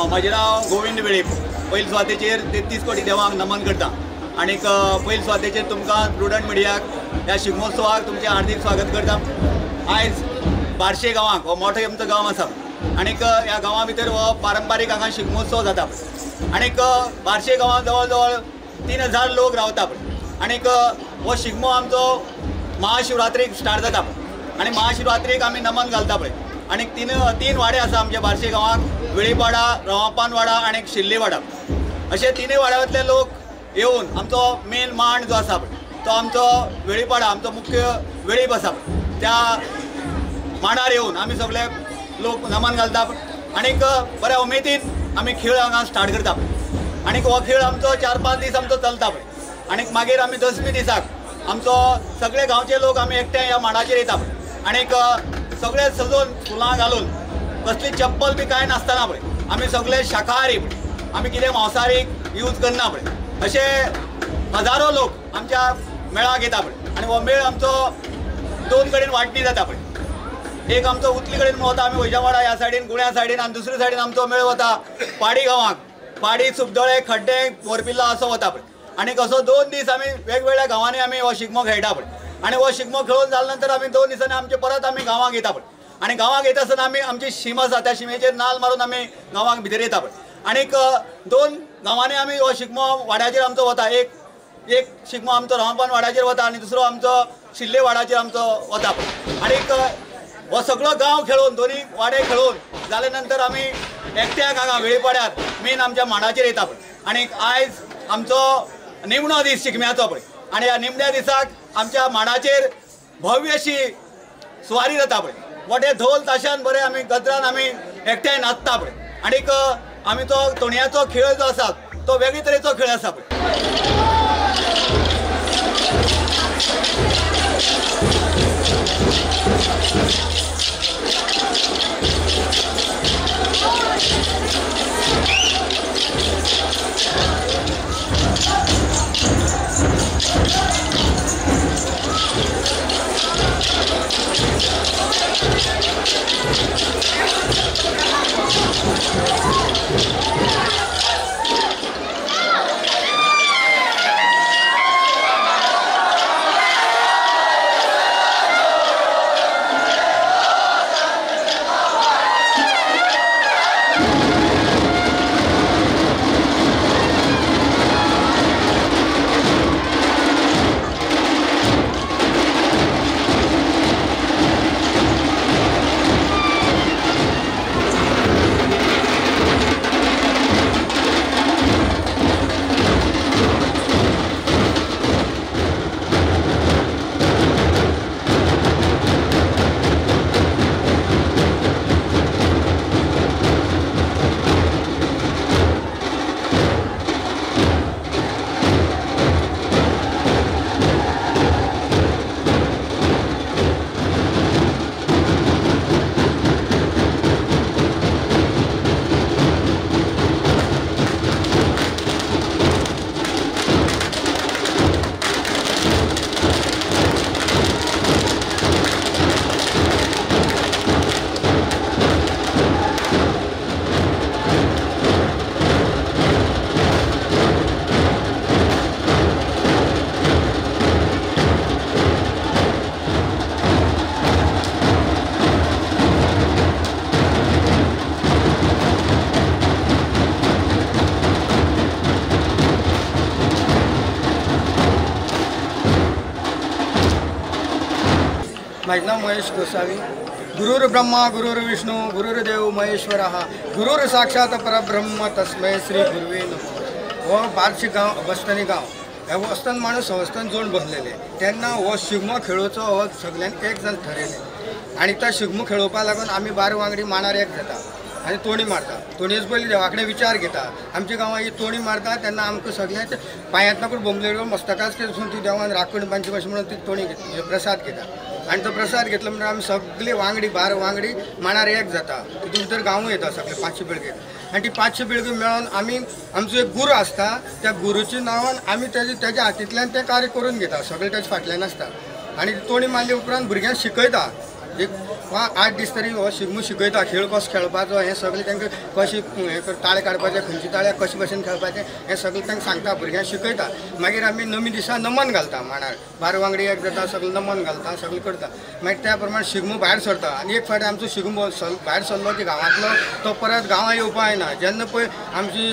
म्हजें नांव गोविंद वेळीप. पयले सुवातेचेर 33 कोटी देवांक नमन करता आनीक पयले सुवातेचेर तुमकां प्रुडंट मिडियाक ह्या शिगमोत्सवाक तुमचें हार्दीक स्वागत करता. आयज बार्शे गांवाक हो मोठो आमचो गांव आसा आनीक ह्या गांवा भितर हो पारंपारीक हांगा शिगमोत्सव जाता आनीक बार्शे गांवांत जवळ जवळ 3000 लोक रावता आनीक हो शिगमो आमचो महाशिवरात्रीक स्टार्ट जाता आनी महाशिवरात्रीक आमी नमन घालता पळय. आनीक तीन वाडे आसा आमच्या बार्शे गांवाक, वेळीपाडा, रवापानवाडा आनी शिल्लेवाडा. अशे तिनूय वाड्यांतले लोक येवन आमचो मेन मांड जो आसा तो आमचो वेळीपाडा, आमचो मुख्य वेळीप आसा, त्या मांडार येवन आमी सगळे लोक नमन घालता आनीक बऱ्या उमेदीन आमी खेळ हांगा स्टार्ट करता आनीक हो खेळ आमचो 4-5 दीस आमचो चलता पळय. आनीक मागीर आमी दसमी दिसाक आमचो सगळे गांवचे लोक आमी एकठांय ह्या मांडाचेर येता आनीक सगळे सजोवन फुलां घालून कसली चप्पल बी कांय नासतना पळय आमी सगळे शाकाहारी पळय, आमी कितें मांसाहारी यूज करना पळय. अशे हजारो लोक आमच्या मेळाक येता पळय आनी हो मेळ आमचो 2 कडेन वांटणी जाता पळय. एक आमचो उतली कडेन वता आमी वैजावाडा ह्या सायडीन, गुण्या सायडीन, आनी दुसरे सायडीन आमचो मेळ वता पाडी गांवाक, पाडी, सुबदळे, खड्डे, मोरपिल्ला असो वता पळय. आनी असो 2 दीस आमी वेगवेगळ्या गांवांनी आमी हो शिगमो खेळटा पळय आनी हो शिगमो खेळून जाल्या नंतर आमी 2 दिसांनी आमचे परत आमी गांवाक येता पळय आनी गांवाक येता आसतना आमी आमची शीम आसा त्या शिमेचेर नाल मारून आमी गांवाक भितर येता पळय. आनीक 2 गांवांनी आमी हो शिगमो वाड्याचेर आमचो वता. एक शिगमो आमचो रवापान वाड्याचेर वता आनी दुसरो आमचो शिल्ले वाड्याचेर आमचो वता पळय. आनीक हो सगळो गांव खेळून, दोनी वाडे खेळून जाल्या नंतर आमी एकट्याक हांगा वेळीपाड्यार मेन आमच्या मांडाचेर येता पळय. आनीक आयज आमचो निमणो दीस शिगम्याचो पळय आनी ह्या निमण्या दिसाक आमच्या मांडाचेर भव्य अशी सुवारी जाता पळय. मोठे धोल ताशान बरें आमी गजरान आमी एकठांय नाचता पळय आनीक आमी तो तोणयाचो खेळ जो आसा तो वेगळे तरेचो खेळ आसा पळय. माझं नाव महेश गोसावी. गुरुर् ब्रह्मा गुरुर्विष्णू गुरुर्देव महेश्वरः गुरुर् साक्षात परब्रह्म तस्मै श्री गुरुवे नमः. हो बार्शी गांव वस्तनी गांव हे वस्तन माणूस संस्थान जोड बसलेले तेन्ना हो शिगमो खेळोवचो हो सगळ्यांक एक जाण ठरयलें आनी तो शिगमो खेळोवपाक लागून आमी 12 वांगडी मांडार एक जाता आनी तोणी मारता. तोणयेच पयलीं देवा कडेन विचार घेता. आमच्या गांवांत ही तोणी मारता तेन्ना आमकां सगळ्यांच पांयांतल्यान बोंबलेलो मस्तकाच वचून ती देवान राखण बांदची अशें म्हणून ती तोणी घेता, प्रसाद घेता आनी तो प्रसाद घेतलो म्हणटकीर आमी सगळी वांगडी 12 वांगडी मांडार एक जाता. तितून भितर गांवूय येता सगळे 500 पिळगे आनी ती 500 पिळगी मेळोन आमी आमचो एक गुरू आसता त्या गुरूच्या नांवान आमी तेज्या हातींतल्यान तें कार्य करून घेता. सगळें तेज्या फाटल्यान आसता आनी तोणी मारले उपरांत भुरग्यांक शिकयता. एक वा 8 दीस तरी हो शिगमो शिकयता. खेळ कसो खेळपाचो हें सगळें तांकां कशें हें ताळे काडपाचें, खंयचे ताळे कशे भशेन खेळपाचें हें सगळें तांकां सांगता, भुरग्यांक शिकयता. मागीर आमी नमी दिसा नमन घालता मांडार, 12 वांगडी एक जाता, सगळें नमन घालता, सगळें करता. मागीर त्या प्रमाणे शिगमो भायर सरता आनी एक फावटी आमचो शिगमो भायर सरलो की गांवांतलो तो परत गांवां येवपा येना. जेन्ना पळय आमची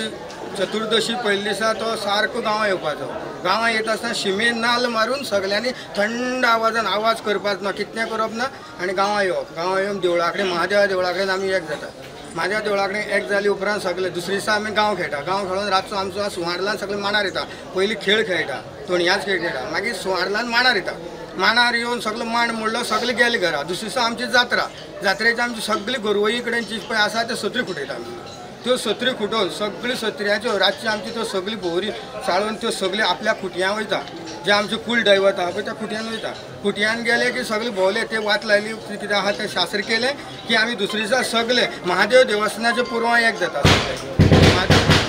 चतुर्दशी पयले दिसा तो सारको गांवां येवपाचो. गांवां येता आसतना शिमेन नाल्ल मारून सगळ्यांनी थंड आवाजान आवाज करपाचो ना, कितलें करप ना, आनी गांवां येवप. गांवां येवन देवळा कडेन, महादेवा देवळा कडेन आमी एक जाता. महादेवा देवळा कडेन एक जाले उपरांत सगळे दुसरे दिसा आमी गांव खेळटा. गांव खेळून रातचो आमचो सुवार्लान सगळे मांडार येता. पयलीं खेळ खेळटा, तोणयाच खेळ खेळटा, मागीर सुवार्लान मांडार येता. मांडार येवन सगळो मांड मोडलो, सगळे गेले घरा. दुसरे दिसा आमची जात्रा. जात्रेची आमची सगळी गोरवई कडेन जी पळय आसा ते सत्री खुटयता आमी. त्यो सत्री खुटोवन सगळी सत्र्याच्यो रातची आमची त्यो सगळी भोंवरी चाळून त्यो सगळी आपल्या खुटयां वयता. जे आमचे कुल दैवत आहा पळय त्या खुटयान वयता. खुटयान गेले की सगळे भोंवले, ते वात लायली कितें आहा तें शास्त्र केलें की आमी दुसरे दिसा सगळे महादेव देवस्थानाच्या पुरवां एक जाता.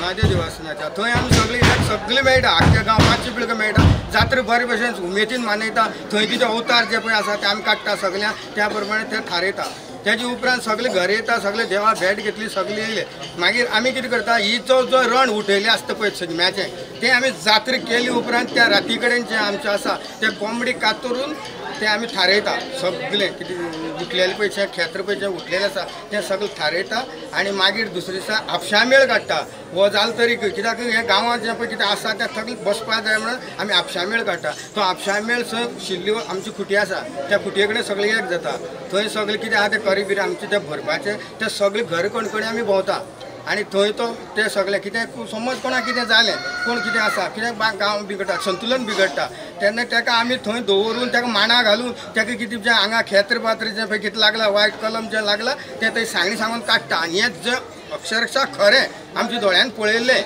महादेव देवस्थानाच्या थंय आमी सगळी एक सगळी मेळटा, आख्ख्या गांव 500 पिळगे मेळटा. जात्रा बरे भशेन उमेदीन मनयता. थंय कितें अवतार जे पळय आसा ते आमी काडटा सगळ्यांक, त्या प्रमाणे ते थारयता. तेजे उपरांत सगळे घर येता, सगळे देवा भेट घेतली, सगळे येयले. मागीर आमी कितें करता, हिचो जो रण उठयलें आसता पळय शिगम्याचें तें आमी जात्रा केली उपरांत त्या राती कडेन जें आमचें आसा तें कोंबडी कातरून तें आमी थारयता. सगळें कितें उठलेलें पळय जें खेत्र पळय जें उठलेलें आसा तें सगळें थारयता आनी मागीर दुसरे दिसा आपशा मेळ काडटा. हो जालो तरी कित्याक हे गांवांत जें पळय कितें आसा तें सगळें बसपा जाय म्हणून आमी आपशा मेळ काडटा. तो आपशा मेळ शिल्ल्यो आमची खुटी आसा त्या खुटये कडेन सगळें एक जाता. थंय सगळें कितें आहा तें करी बिरी आमचें तें भरपाचें तें सगळें घर कणकणी आमी भोंवता आनी थंय तो तें सगळें कितें समज कोणाक कितें जालें, कोण कितें आसा, कित्याक गांव बिगडटा, संतुलन बिगडटा, तेन्ना ताका आमी थंय दवरून ताका मांडा घालून ताका कितें जें हांगा खेत्र पात्र जें पळय कितें लागलां, वायट कलम जें लागलां तें थंय सांगणी सांगून काडटा. आनी हें जें अक्षरशा खरें आमच्या दोळ्यान पळयल्लें,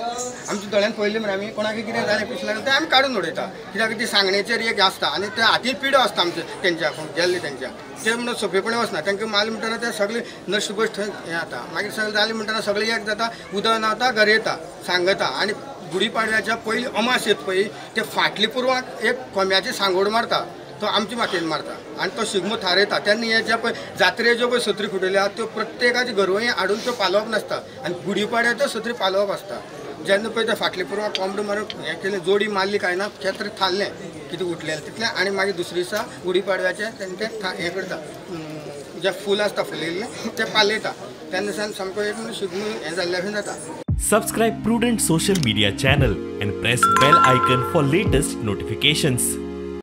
आमच्या दोळ्यान पळयल्लें म्हळ्यार आमी कोणाक कितें जालें पिशें लागलें तें आमी काडून उडयता. कित्याक ती सांगणेचेर एक आसता आनी ते हातीन पिडो आसता आमचे तेंच्या गेल्ले तेंच्या ते म्हणून सोंपेपणी वचना. तांकां मारलें म्हणटना ते सगळे नश्ट थंय हें जाता. मागीर सगळें जालें म्हणटना सगळें एक जाता, उदक न्हांवता, घर येता, सांगता. आनी गुडी पाडव्याच्या पयलीं अमास येता पळय ते फाटले पुर्वाक एक कोंब्याची सांगोड मारता, तो आमचे मातयेन मारता आनी तो शिगमो थारयता. तेन्ना हे जे पळय जात्रेच्यो पळय सत्री खुटयल्यो आहा त्यो प्रत्येकाचे घरवंय हाडून त्यो पालोवप नासता आनी गुडी पाडव्याच्यो सत्री पालोवप आसता. जेन्ना पळय ते फाटले पुर्वाक कोंबडो मारून हें केलें, जोडी मारली काय ना, खेत्र थारलें कितें उठलेलें तितलें. आनी मागीर दुसरे दिसा गुडी पाडव्याचें तेन्ना तें हें करता, जें फूल आसता फुलिल्लें तें पालयता. तेन्ना सावन सामको एक शिगमो हें जाल्ल्या भशेन जाता. Subscribe Prudent Social Media channel and press bell icon for latest notifications.